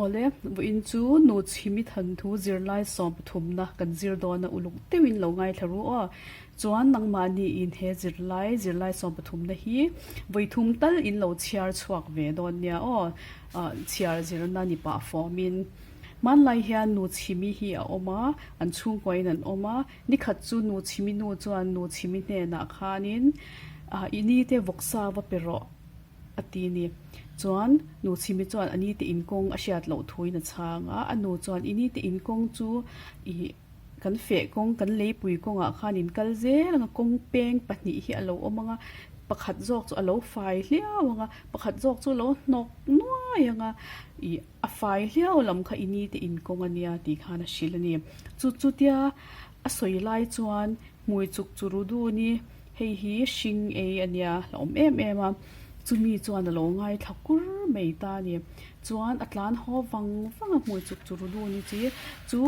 Awle, vawiin chu Nu Chhimi Thanthu zirlai sawmpathumna kan zir dawn a uluk deuhin lo ngaithla ru aw. Chuan nangmahni in he zirlai zirlai sawmpathumna hi vawithum tal in lo chhiar chhuak ve dawn nia aw, chhiar zirna ni pah fawmin. Hmanlai hian Nu Chhimi hi a awm a, an chhungkuain an awm a, nikhat chu Nu Chhimi nu chuan Nu Chhimi hnenah khanin I nite vawksa va pe rawh. A ti ni. Chuan nu Chhimi chuan a nite inkawng a hriat loh thuin a chhang a, a nu chuan i nite inkawng chu ih kan feh kawng kan leipui kawngah khan in kal zel ang a, kawng peng pahnih hi a lo awm ang a, pakhat zawk chu a lo fai hliau ang a, pakhat zawk chu a lo hnawk nuai ang a, ih a fai hliau lam kha i nite inkawng a nia tih khan a hrilh a ni. Chu chutia a sawi lai chuan hmui chuk chu ru dun i. Hei hi hring ei a nia la awm em em a, chumi chuan a lo ngaithla kur mai ta a ni. Chuan a tlan haw vang vang a hmui chuk chu ru dun i chi chu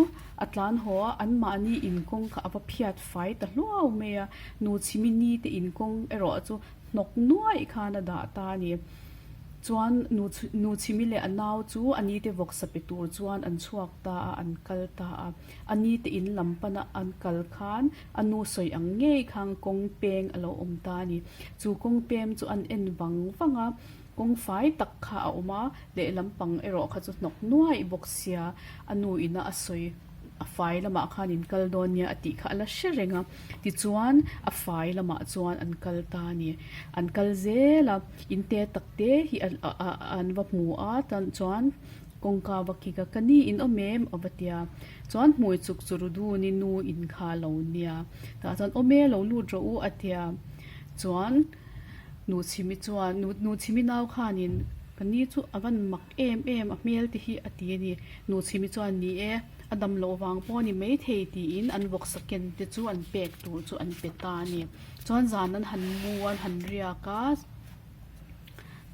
a tlan haw a, anmahni inkawng kha a va phiat fai ta hluau mai a, nu chhimi ni te inkawng erawh chu hnawk nuaih khan a dah ta a ni. Chuan nu nu chhimi leh a nau chu a ni te vawksa pe tur chuan an chhuak ta a, an kal ta a. A ni te in lam pana an kal khan A nu sawi ang ngei khan kawng peng a lo awm ta a ni. Chu kawng pem chu an en vang vang a, kawng fai tak kha a awm a, lehlam pang erawh kha chu hnawk nuaih bawk sia, a nu ina a sawi a fai lamah khan in kal dawn nia a tih kha a la hre reng a. Tichuan a fai lamah chuan an kal ta a ni. An kal zel a, in te tak te hi an va hmu a, chuan kawngka va kik a, ka ni in awm em? A va ti a. Chuan hmui chuk chu ru dun i nu in kha lo nia. Tah chuan awm e lo lut rawh u a tia. Chuan nu chhimi chuan nu nu chhimi nau khanin ka ni chu a van mak em em a hmel te hi a ti a ni. Nu chhimi chuan ni e a dam loh vang pawh a ni maithei tiin an vawksa ken te chu an pek tur chu an pe ta a ni. Chuan zan an han mu a an han riak a.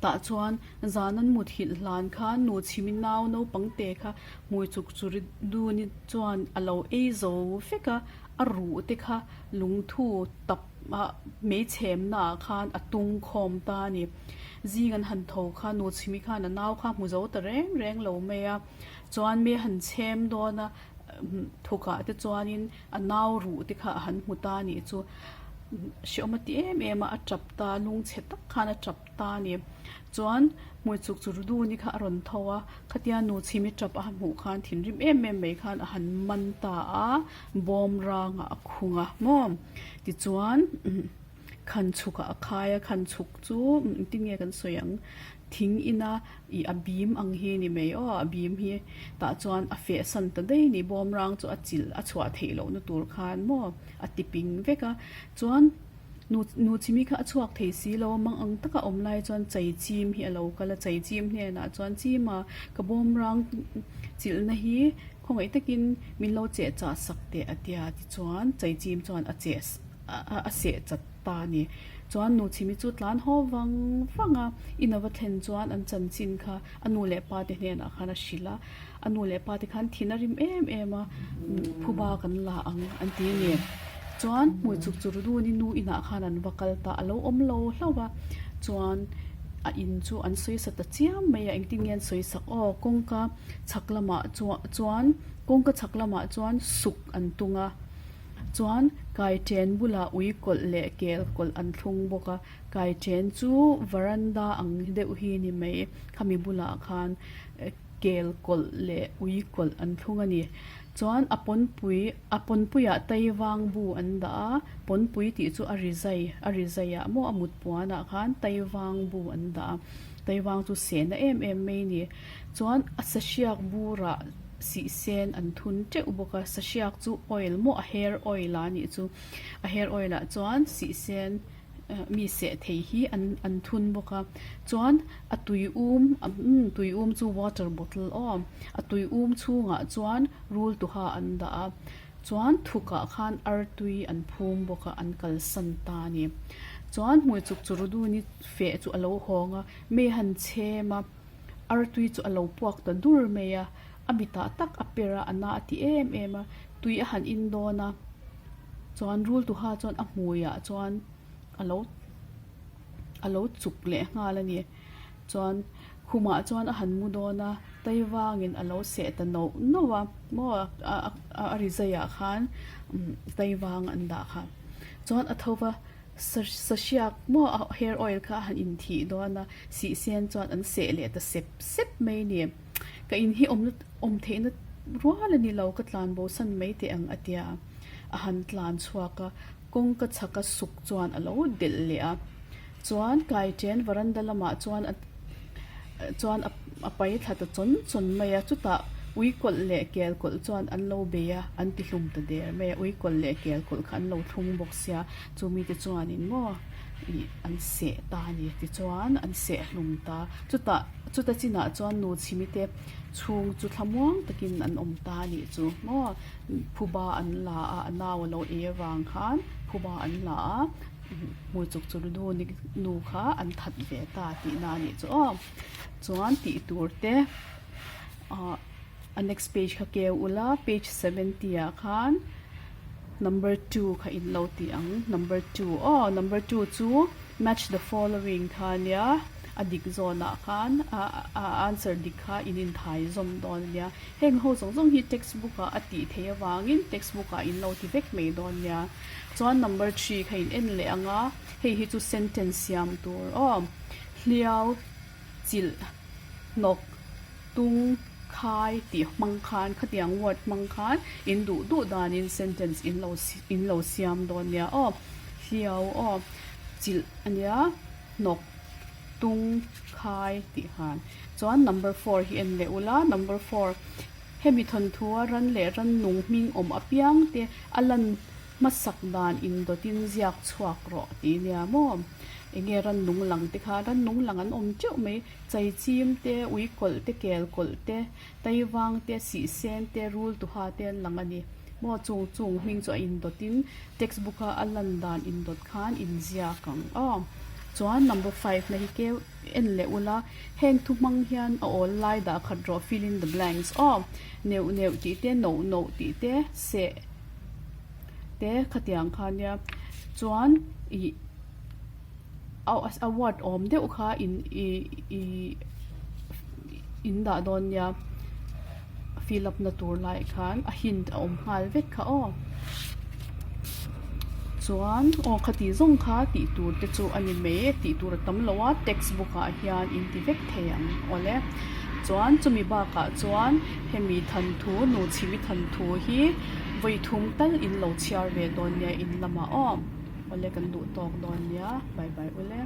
Tah chuan zan an mut hilh hlan khan nu chhimi nau naupang te kha hmui chuk chu ri dun i chuan a lo ei zo vek a, a ruh te kha lungthu tap ah meichhem na ah khan a tung khawm ta a ni. Zing an han tho kha nu chhimi khan a nau kha hmu zo ta reng reng lo mai a, chuan mi han chhem dawn a thukah te chuanin a nau ruh te kha a han hmu ta a nih chu. Hreawm a ti em em a, a tap ta, lungchhe tak khan a tap ta a ni. Chuan hmui chuk chu Ruduni kha a rawn tho a, khatia nu chhimi tap a hmuh khan thinrim em em mai khan a han man ta a, bawm rangah a khung a maw. Tichuan khan chhukah a khai a, khan chhuk chu engtin nge kan sawi ang, thing ina ih a bim ang hi ni mai aw, a bim hi tah chuan a feh san ta daih a ni, bawm rang chu a chilh a chhuah theih lohna tur khan maw. A ti ping vek a, chuan nu nu chimi kha a chhuak thei si lo a, mang ang taka awm lai chuan chei chim hi a lo kal a, chei chim hnenah chuan chima ka bawm rang chilhna hi khawngaih takin min lo cheh chah sak teh a tia tichuan chei chim chuan a cheh a seh chat ta a ni. Chuan nu chimi chu tlan haw vang vang a, in a va thlen chuan an chanchin kha a nu leh pa te hnenah khan a hrilh a. A nu leh pa te khan thin a rim em em a, phuba kan la ang an ti a ni. Chuan hmui chuk chu Ruduni nu inah khan an va kal ta, a lo awm lo hlauh a. Chuan a in chu an sawi sa ta chiam mai a, engtin nge an sawi sak aw, kawngka chhak lamah chuan kawngka chhak lamah chuan suk an tung a. Chuan kaiṭen bulah ui kawlh leh kel kawlh an thlung bawk a, kaiṭen chu varanda ang deuh hi ni mai, khami bulah khan. Kel kawlh leh ui kawlh an thlung a ni. Chuan a pawnpui, a pawnpuiah Taivang bu an dah a, pawnpui tih chu a ri zai, a ri zaiah maw a mut puanah khan Taivang bu an dah a, Taivang chu sehna em em mai a ni. Chuan a sahriak burah sihsen an thun teuh bawk a, sahriak chu oil maw a hair oil a nih chu, a hair oil ah chuan sihsen. mi seh thei hi an an thun bawk a chuan a tui um umm tui um chu water bottle aw a tui um chhungah chuan rul tuha an dah a chuan thukah khan artui an phum bawk a an kalsan ta a ni chuan hmui chuk chu ruduni feh chu a lo hawng a mi han chhem a artui chu a lo puak ta dur mai a a mitah tak a per a a na a ti em em a tui a han in dawn a. Chuan rul tuha chuan a hmuiah chuan a lo a lo chuk leh nghal a ni. Chuan khumah chuan a han mu dawn a. Taivangin a lo seh ta noh noh a, maw a rizaiah khan taivang an dah kha. Chuan a tho va, sahriak maw a hair oil kha a han inthih dawn a, sihsen chuan an seh leh ta sep sep mai a ni. Ka in hi awmna awm theihna rual a ni lo, ka tlan bo san mai teh ang a tia. A han tlan chhuak a, kawngka chhaka suk chuan a lo delh leh a. Chuan kaiṭen varanda lamah chuan a chuan a pai thla ta chawn chawn mai a, chutah ui kawlh leh kel kawlh chuan an lo bei a, an ti hlum ta der mai a, ui kawlh leh kel kawlh kha an lo thlung bawk sia, chu mite chuanin maw ih an seh ta a ni tichuan an seh hlum ta, chutah chuta chinah chuan nu chhimite chhung chu thlamuang takin an awm ta a nih chu maw phuba an la a, a nau a lo ei avang khan phuba an la a. Hmui chuk chu nu nu kha an that ve ta tihna a nih chu aw. Chuan tih tur te ah a next page kha keu ula page 70 ah khan number 2 kha in lo tih ang number 2 aw number 2 chu match the following kha ania a dik zawnah khan a answer dik kha in inthai zawm dawn ania heng ho zawng zawng hi textbook ah a tih theih avangin textbook ah in lo ti vek mai dawn ania. Chuan number 3 kha in en leh ang a, hei hi chu sentence siam tur aw. Hliau, chilh, hnawk, tung, khai tih hmang khan khatiang word hmang khan in duh duh danin sentence in lo in lo siam dawn nia aw. Hliau aw, chilh a nia, hnawk, tung, khai tih khan. Chuan number 4 hi en leh ula, number 4 Hemi thawnthua ran leh rannung hming awm apiang te a lan hmasak dan indawtin ziak chhuak rawh tih nia maw? Enge rannung lang te kha rannung lang an awm teuh mai, chaichim te, uikawlh te, kelkawlh te, taivang te, sihsen te, rul tuha te an lang a ni maw? Chung chung hming chu a indawtin textbook a a lan dan indawt khan inziak ang aw. Chuan number 5 na hi keu. En leh ula, heng thu hmang hian a awl lai dah khat rawh, fill in the blanks, aw, neuh neuh tih te, noh noh tih te, seh te khatiang kha nia chuan ih a word awm deuh kha in ih ih in dah dawn nia fill up na tur lai khan a hint a awm nghal vek kha aw chuan aw khati zawng kha tih tur te chu a ni mai e tih tur a tam lo a text book ah hian in ti vek thei ang awle chuan chumi bakah chuan hemi thanthu nu chhimi thanthu hi vawi thum tal in lo chhiar ve dawn nia in lamah aw awle kan duh tawk dawn nia bye bye ule.